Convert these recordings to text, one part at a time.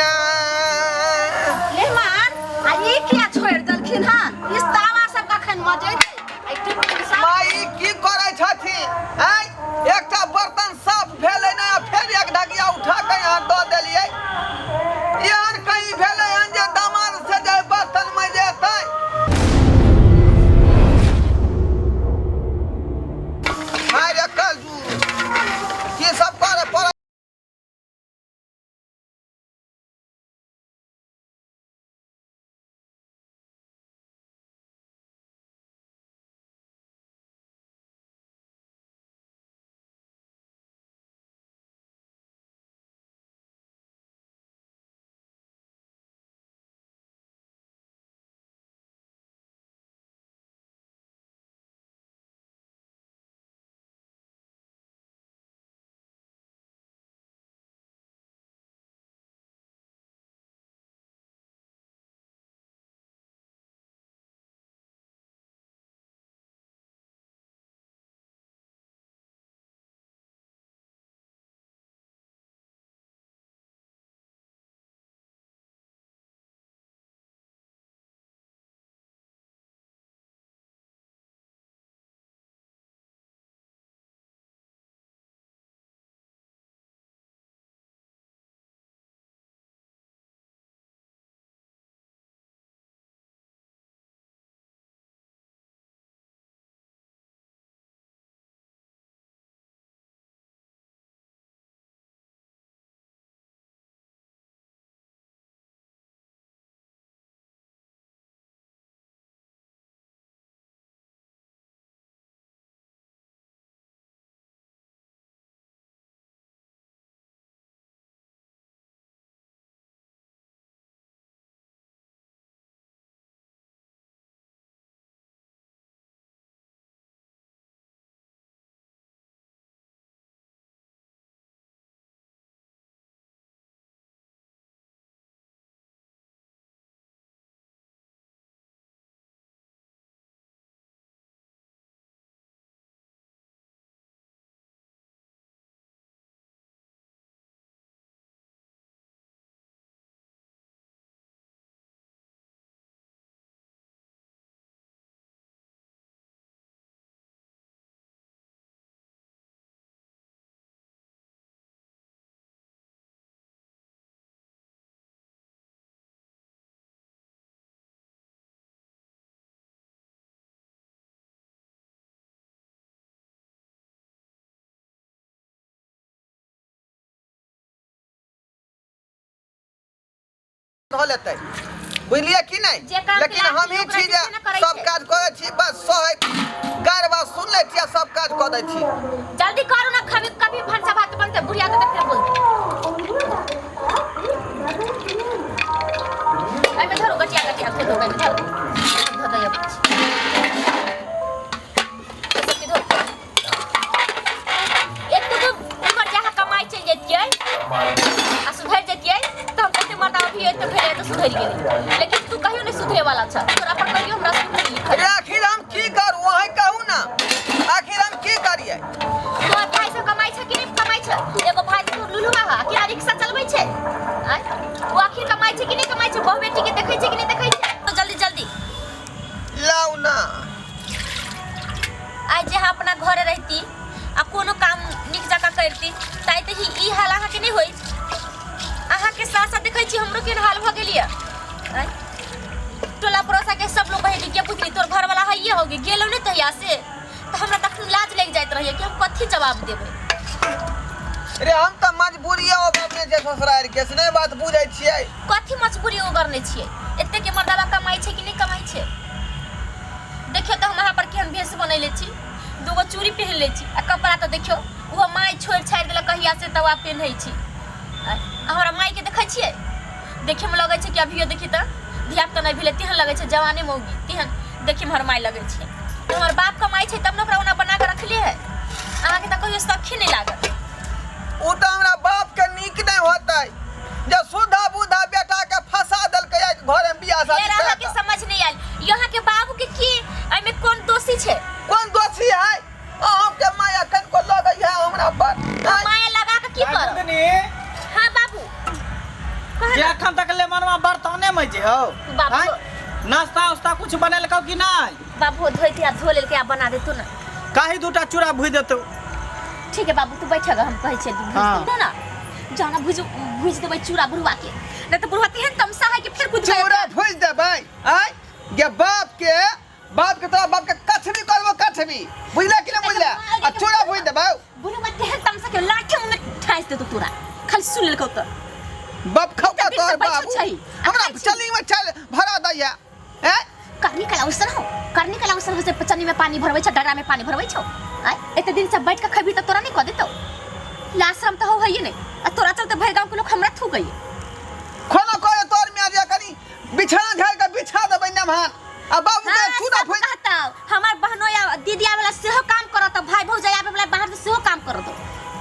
ना। मेहमान आ ई किया छोड़ि देलखिन हँ? इस तावा सब कखन मजेतै? आ ई टिप्पण सब माई की करै छथिन आँय? एकटा बर्तन साफ भेलै नहि आ फेर एक ढकिया उठा के यहाँ दऽ देलियै। एहन कहीं भेलै हन जे दामाद से जे बर्तन मजेतै? हाय रे कलजू, की सब करे पड़ै? धऽ लेतै, बुझलियै कि नहि? जे काम लेकिन के हम ही ओकरा छी जे जे ने करै सब छै। काज करै छी, बस सहै गारि बात सुन लै छी आ सब काज कऽ दै छी। जल्दी करू ना, कभी कभी भनसा भात बनते बुढ़िया के तऽ फेर बोलते। एहिमे धरू गटिया, गटिया धो धो, एहिमे धरू, धो दे अबै छी। सबके धो। एक तो उमर जहाँ कमाइ चलि जैतियै आ सुधरि जैतियै तऽ हम कहते मर्दा अभी एते भेलै तऽ सुधरि गेलै, लेकिन तू कहियो नहि सुधरे वाला छ। तोरा पर कहियो हमरा सुख नहि लिखल। अरे आखिर हम की करू, अहीं कहू ना, आखिर हम की करियै? तोहर भाई सब कमाइ छै कि नहि कमाइ छै? एगो भाई तो लुलुआ है, अकेला रिक्शा चलबै छै। आँय, ओ आखिर कमाइ छै कि नहि कमाइ छै? बहु बेटी के देखै छै कि नहि देखै छै? तो जल्दी जल्दी लाउ ना। आइ जे अहाँ अपना घरे रहती आ कोनो काम नीक जकाँ करती तऽ आइ तऽ ई हाल अहाँके नहि होइत। अहाँके साथ साथ देखै छी हमरो केहन हाल भऽ गेल यऽ। आँय, टोला पड़ोसा के सब लोग कहै कि बुझली तोर घरवाला हइये हो गेलो नहि तहिया से, तऽ हमरा तखन लाज लागि जाइत रहैए कि हम कथी जवाब देबै। रे हम तऽ मजबूरी ओगरने छै ससुरारि के, से नहि बात बुझै छियै? कथी मजबूरी ओगरने छियै? एते के मर्दाबा कमाइ छै कि नहि कमाइ छै? देखियौ तऽ हम अहाँ पर केहन भेष बनैले छी, दूगो चूड़ी पहिन लै छी आ कपड़ा तऽ देखियौ ओहो माय छोड़ि छाड़ि देलक कहिया से, तब आब पेन्है छी। आ हमरा मायके देखै छियै, देखैमे लगै छै कि अभियो देखी तऽ धियापुता नहि भेलै तेहन लगै छै, जवाने मौगी तेहन देखैमे हमर माय लगै छै। हमर बाप कमाइ छै तब ने ओकरा ओना बना कऽ रखले है। अहाँके तऽ कहियो सखी नहि लागत। ओ तऽ हमरा बाप के नीक नहि होतै जे सुधा बुधा बेटा के फंसा देलकै घरे में बियाह शादी फेर करा अहाँके कऽ। समझ नहीं आयल यहाँ के बाबू के की एहिमे कोन दोषी छै? कोन दोषी है? अहाँ के माया कनको लगै है हमरा पर? तो माया लगा के की करब? नंदिनी। हाँ बाबू, कह क्या ना। मजे हो बाबू। आँय? नाश्ता उस्ता कुछ बनेलकौ कि नहीं? बाबू धोइ के आ धो लेलकै आ बना देतौ ने। काहे दूटा चूड़ा भुजि देतौ। ठीक है बाबू, तू बैठेगा, हम कहै छियै भुजि हाँ। देतौ ना। जाना भुज भुजि देबै चूड़ा बुढ़वा के, नहीं तऽ बुढ़वा तेहन तमसा है कि फेर कुछ चूड़ा भुजि देबै आँय गे बाप के, बाप के तोरा बाप के कछबी करबो कछबी, बुझले कि नहीं बुझले? आ चूड़ा भुजि देबै। बुढ़वा तेहन तमसा के लाठी मुँह में ठाँसि देतौ तोरा, खाली सुन लेलकौ तऽ। बाप खौका तऽ तोहर दिल से बैठल बाबू छही। हमरा आ खाइ छी। चली में चल भरा दैया हैं। करनी कला उसन हो, करनी कला उसन हो से पचनी में पानी भरबै छौ, डगरा में पानी भरबै छौ। आय एते दिन से बैठ के खैबी तऽ तोरा नहीं कह देतौ? लाशरम तऽ हो हइए नहीं, आ तोरा चलते भरि गांव के लोग हमरा थूकैए। खाना करे तोर मियाँ जे कनी बिछाना झाड़ के बिछा देबै नमहान आ बाबू के हाँ, चूड़ा सब भुजि कहतौ हमार बहनो या दीदी आवे वाला सेहो काम करत, भाई भौजाई आवे वाला बाहर से सेहो काम करत।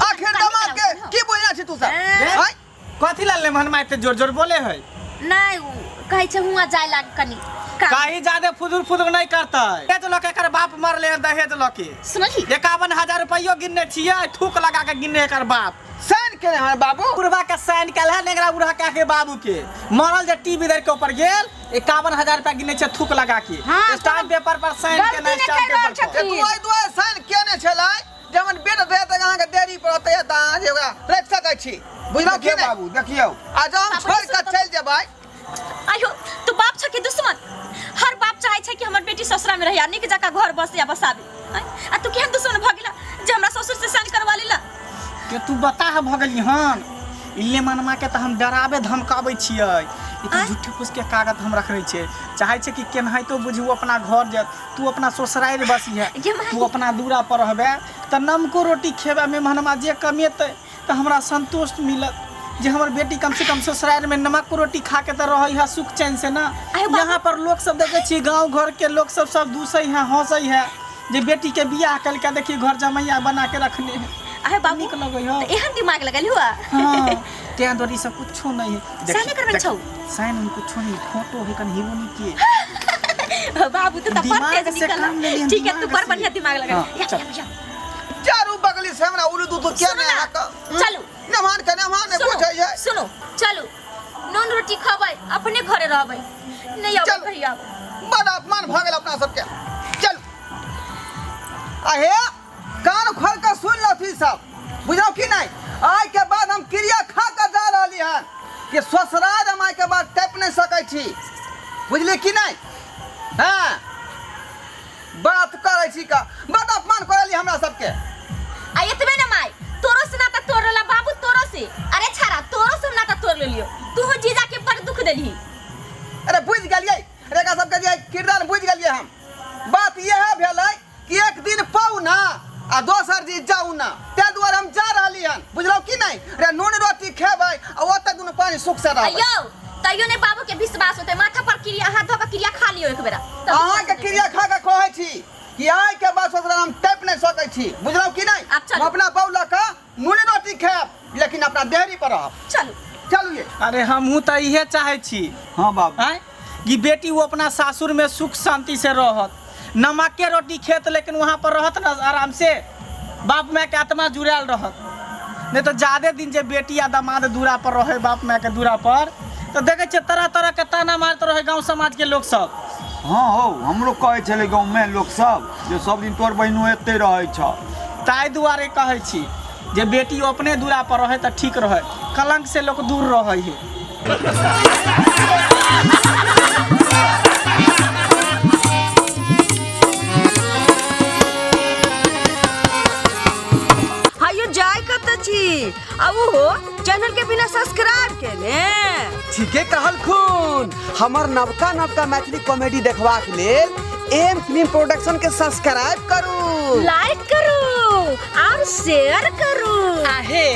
आखिर करनी दमाद कला के उसन हो। की बुझना छी तू सब? हैं? आँय? कथी ला लेमहन माय एते जोर जोर बोले है? नहीं, उ कहै छै हुआं जाय लाग कनी काम। काहे ज्यादा फुदुर फुदुर नहीं करतै? दहेज लऽ के एकर बाप मरले हन, दहेज लऽ के सुनलही? 51,000 रुपैयो गिनने छियै, थूक लगा के गिनने एकर बाप। साइन केने हन बाबू? बुढ़वा के साइन कयल है नेंगरा बुढ़ा के के बाबू के मरल जे टीवी दर के ऊपर गेल 51,000 रुपया गिनने छै थूक लगा के। हाँ, स्टाम्प पेपर पर साइन गलती केने, नहि स्टाम्प कहि रहल पेपर पर। छथिन। तू एहि दुआरे साइन केने छलै जमन बेट दे तक अहाँके देरी पड़तै तऽ अहाँ जे ओकरा राखि सकै छी, बुझलहुँ कि देखियौ नहि? बाबू देखियौ। आ जँ हम बाबू, छोड़ि कऽ सुनू चलि जेबै। आयो तू बाप छ कि दुश्मन? हर बाप चाहे छै कि हमर बेटी ससुरा में रहे आ नीक जकाँ घर बसे आ बसाबे। आँय? आ तू केहन दुश्मन भऽ गेला जे हमरा ससुर से साइन करवा लेला? के तू बताह भऽ गेली हन? इल्ले मनमा के तऽ हम डराबे धमकाबै छियै। ई तऽ आँय? झूठे फूस के कागज हम रखने छियै, चाहै छै कि केनाहितो बुझू अपना घर जायत, तू अपना ससुरारि बसिहे, गे माय। तू अपना दूरा पर रहबे तऽ नमको रोटी खेबे, मेहमानमा जे कमेतै तऽ हमरा संतोष मिलत जे हमर बेटी कम से कम ससुरारि में नमक रोटी खा के तऽ रहै है सुख चैन से ना। आयो बाबू। यहाँ पर लोग सब देखै छियै गाँव घर के लोग सब सब दूसै है, हंसै है जे बेटी के बियाह कलके देखिए घर जमैया बना के रखने है। आयो बाबू, नीक लगै हो। तऽ एहन दिमाग लगल हुआ? हाँ, तें दुआरे ई सब कुछो नहीं है। साइन नहीं करबे छौ? साइन हम कुछो नहीं, फोटो है कन हीरो नहीं के। बाबू तू तऽ बड़ दिमाग तेज से निकल। काम लेलियन, ठीक है, तू दिमाग बड़ से। बढ़िया दिमाग लगल। हाँ, या, चल। या, या। चारू बगली से हमरा उलू दूधू किया सुनू नहि ना, अहाँके? चलू। नमहान के नमहान नहि सुनू, बुझै है। सुनू, चलू नून रोटी खबै, अपने घरे रहबै, नहीं अबै चलू। कहियो। बड़ अपमान भऽ गेल अपना सबके। चलू आहे कान खोल कऽ सुनि लथी सब, बुझलहुँ कि नहि? आइ के बाद हम क्रिया खा कऽ जा रहली हन कि ससुराल हम आइ के बाद टपि नहि सकै छी, बुझली कि नहि? हँ बात करै छी का बड़ अपमान करली हमरा सबके। आ एतबे ने माय, तोरो से नाता तोड़ लेला बाबू, तोरो से। अरे छाड़ा, तोरो से हम नाता तोड़ लेलियो, तू जीजा के बड़ दुख देलही। अरे बुझि गेलियै अरे एकरा सबके जे किरदार बुझि गेलियै हम। बात इएह भेलै कि एक दिन पाउ ना आ दोसर दिन जाउ ना, ताहि दुआरे हम जा रहली हन, बुझलहुँ कि नहि? रे नून रोटी खेबै आ ओतऽ दुनू पानी सुख से रहबै। अयौ तैयो नहि बाबू के विश्वास होतै, माथा पर क्रिया हाथ धऽ कऽ क्रिया खा लियौ एक बेरा। तब अहाँके विश्वास होतै। क्रिया खा कऽ कहै छी कि आइ के बाद ससुराल हम टपि नहि सकै छी, बुझलहुँ कि नहि? आब चलू। हम अपना बहू लऽ कऽ नून रोटी खायब, लेकिन अपना देहरी पर रहब। चलू। चलू ये। अरे हमहूँ तऽ इहे चाहै छी। हाँ बाबू। आँय कि बेटी वो अपना सासुर में सुख शांति से रहत, नमक के रोटी खेत लेकिन वहाँ पर रहत ना आराम से, बाप माय के आत्मा जुड़ायल रहत। नहीं तो ज्यादे दिन जे बेटी या दामाद दूरा पर रहे बाप माय के दूरा पर, तो देखे छियै तरह तरह के ताना मारते रहे गांव समाज के लोग सब। हाँ हौ, हमरो कहै छलै गाँव में लोग सब जे सब दिन तोर बहिनो एते रहै छ। ताहि दुआरे कहै छी जे बेटी अपने दूरा पर रहे तऽ ठीक रहे, कलंक से लोग दूर रहे है। हायो जाय कत छी आ ओहो चैनल के बिना सब्सक्राइब केने? ठीके कहलखुन, हमर नवका नवका मैथिली कॉमेडी देखबाक लेल एम फिल्म प्रोडक्शन के सब्सक्राइब करू, लाइक करू और शेयर करू। आहे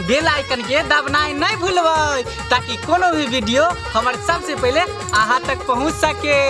बेल आइकन के दबनाइ नहीं भूलबै ताकि कोनो भी वीडियो हमर सबसे पहले अहाँ तक पहुँच सके।